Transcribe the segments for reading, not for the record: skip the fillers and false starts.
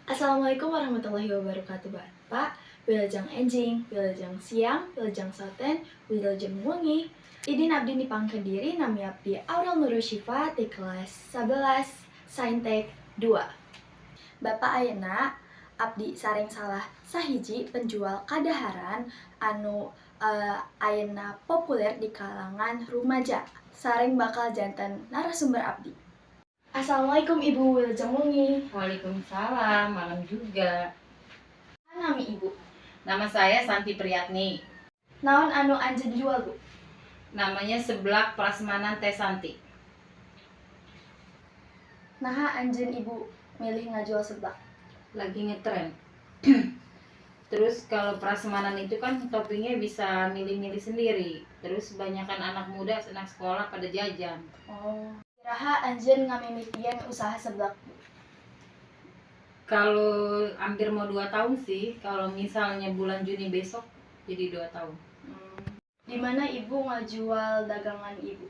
Assalamualaikum warahmatullahi wabarakatuh, Bapak. Wilujeng enjing, wilujeng siang, wilujeng sonten, wilujeng wengi. Idin abdi nepangkeun diri, nami abdi Aurel Nurul Syifa di kelas 11 Saintek 2. Bapak, ayeuna abdi sareng salah sahiji penjual kadaharan anu ayeuna populer di kalangan rumaja. Sareng bakal janten narasumber abdi. Assalamualaikum, Ibu, wilujeng wengi. Waalaikumsalam, malam juga. Nami Ibu? Nama saya Santi Priyatni. Naon anu anjeun jual, Bu? Namanya seblak prasmanan Teh Santi. Naha anjeun Ibu milih ngajual seblak? Lagi ngetren. Terus kalau prasmanan itu kan toppingnya bisa milih-milih sendiri. Terus banyakan anak muda, anak sekolah pada jajan. Oh. Iraha anjeun ngamimitian usaha seblak, Bu? Kalau hampir mau 2 tahun sih, kalau misalnya bulan Juni besok jadi 2 tahun. Di mana Ibu ngajual dagangan Ibu?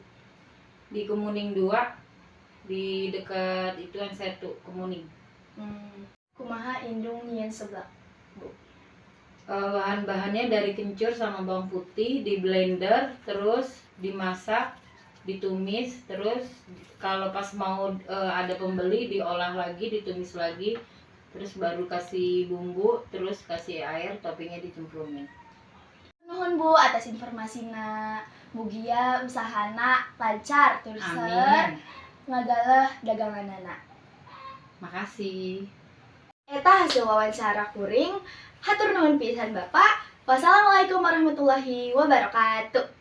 Di Kemuning 2, di dekat ituan Setu Kemuning. Kumaha indung nyieun seblak, Bu? Bahan-bahannya dari kencur sama bawang putih di blender, terus dimasak, ditumis, terus kalau pas mau ada pembeli diolah lagi, ditumis lagi, terus baru kasih bumbu, terus kasih air, toppingnya dicemplungin. Nuhun, Bu, atas informasina. Mugia usahana lancar terus Amin. Ngagaleuh daganganana. Makasih. Eta hasil wawancara kuring. Hatur nuhun pisan, Bapak. Wassalamualaikum warahmatullahi wabarakatuh.